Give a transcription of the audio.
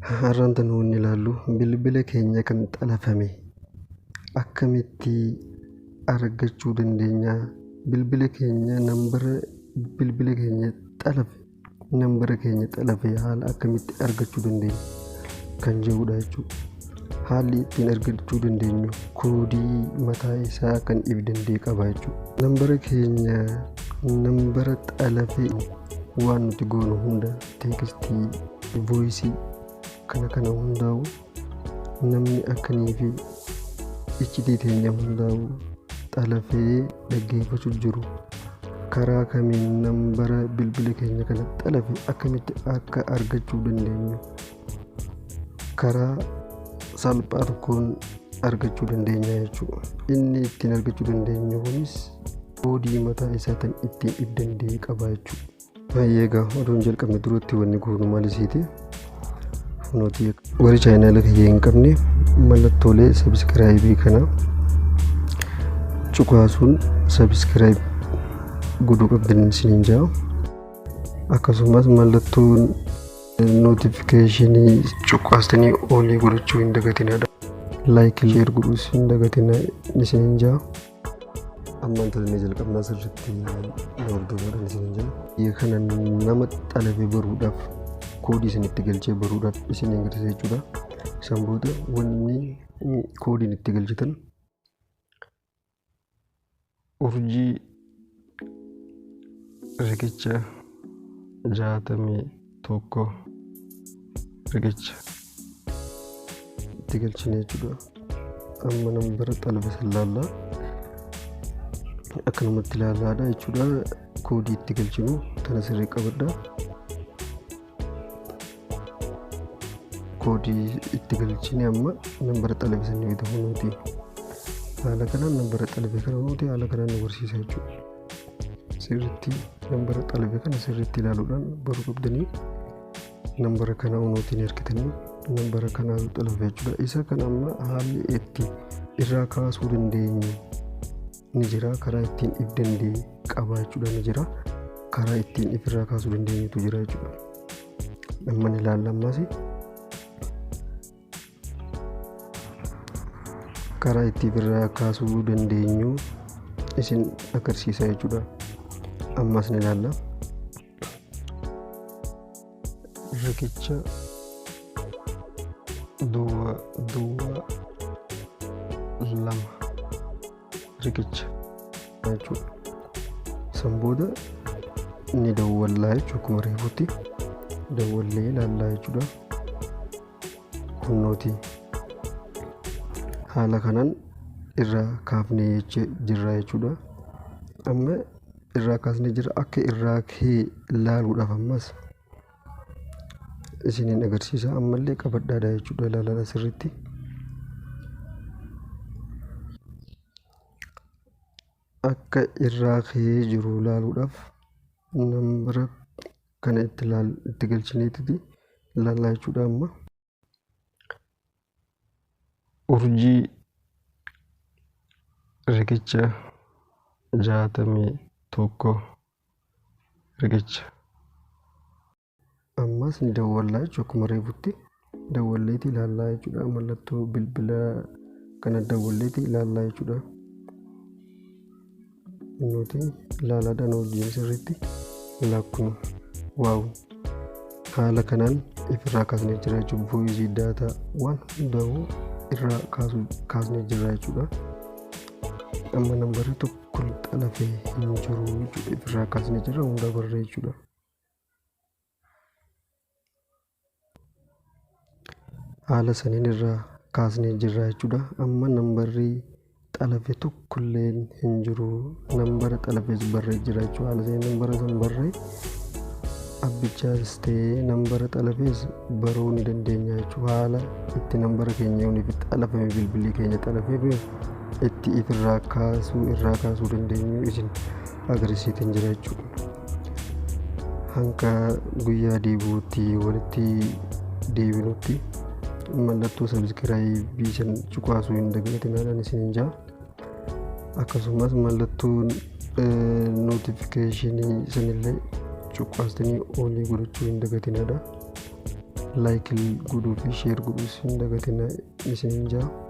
Har'aan tan wanni ilaallu bilbila keenya kan xalafame akkamitti argachuu dandeenya? Bilbila keenya nambara bilbila keenya xalafe nambara keenya xalafe haala akkamitti argachuu dandeenya kan jedhudha jechuudha. Haalli ittiin argachuu dandeenyu koodii mataa isaa kan if danda'e qaba jechuudha. Nambara keenya nambara xalafe waan nuti goonu hunda teekstii, voisii kana kana hundaa'u namni akkanii fi iccitii teenya hundaa'u xalafee dhaggeeffachuu jiru karaa kamiin nambara bilbila keenya kana xalafe akkamitti akka argachuu dandeenyu karaa salphaa tokkoon argachuu dandeenya jechuudha. Inni ittiin argachuu dandeenyu kunis koodii mataa isaa tan ittiin if danda'e qaba jechuudha. Baay'ee egaa oduun jalqabne duratti wanni goonu maal isiiti? Nuti warri chaayinaala kiyya hin qabne mallattoolee sabiskiraayibii kana cuqaasuun sabiskiraayib godhuu qabdan isiniin jaa. Akkasumas mallattoon nootifikeeshinii cuqaastanii olii godhachuu hin dagatinadha. Laayik sheer godhuus hin dagatina isiniin jaa. Ammaan tana jalqabnaa sirriitti na hordofuudhaan isiniin jira. Biyya kana nama xalafe baruudhaaf koodii isin itti galchee baruudhaaf isin agarsiisa jechuudha. Isaan booda wanni koodiin itti galchitan urjii riqicha 61 riqicha itti galchine jechuudha. Amma nambara xalafe san laallaa akkanumatti ilaallaadha jechuudha. Koodii itti galchinu tana sirrii qabadha. Koodii itti galchine amma nambara xalafe san ni bita hunuuti. Haala kanaan nambara xalafe kana hunuuti haala kanaan nu barsiisa jechuudha. Sirriitti nambara xalafe kana sirriitti ilaaluudhaan baruu qabdanii. Nambara kana unuutiin ergitanii nambara kanaatu xalafe jechuudha. Isa kana amma haalli itti irraa kaasuu dandeenyu ni jira. Karaa ittiin if dandeenye qabaachuudha ni jira. Karaa ittiin if irraa kaasuu dandeenyutu jira jechuudha. Amma ni ilaalla ammas. Karaa itti irraa kaasuu dandeenyu isin agarsiisa jechuudha. Ammas ni ilaalla. Riqicha duwwaa duwwaa lama riqicha jechuudha. San booda ni dawwallaa jechuudha akkuma reefutti dawwallee ilaallaa jechuudha. Kunnooti haala kanaan irraa kaafnee jirra jechuudha. Amma irraa kaasnee jira akka irraa ka'e ilaaluudhaaf ammas isiniin agarsiisa ammallee qabadhaadha jechuudha ilaalaadha sirriitti. Akka irraa ka'ee jiru ilaaluudhaaf nambara kana itti galchineetiti ilaallaa jechuudha amma. Urjii riqicha 61 riqicha. Ammas ni dawwallaa jechuudha akkuma reefutti dawwalleeti ilaallaa jechuudha mallattoo bilbila kana dawwalleeti ilaallaa jechuudha. Nuti ilaalaadhaan wajjin sirriitti lakkuma waaw haala kanaan ifirraa kaasnee jira jechuudha. Voisii daataa waan hundaa'u irraa kaasnee jira jechuudha. Amma nambarri tokko xalafee hin jiru jechuudha. Ifirraa kaasnee jira hundaa barree jechuudha. Haala saniin irraa kaasnee jirra jechuudha. Amma nambarri xalafe tokkolleen hin jiru. Nambara xalafes barree jira jechuudha. Haala saniin nambara san barree abbichaas ta'ee nambara xalafes baruu ni dandeenya jechuudha. Haala itti nambara keenya yoon ifi xalafame bilbilli keenya xalafee itti ifirraa kaasuu irraa kaasuu dandeenyu isin agarsiisin jira jechuudha. Hanga guyyaa deebi'utti walitti deebinutti mallattoo sabiskiraayibii san cuqaasuu hin dagatinaa isiniin jaa. Akkasumas mallattoon nootifikeeshinii sanillee cuqaastanii olii godhachuu hin dagatinaadha. Like godhuu fi share godhuus hin dagatina isiniin jaa.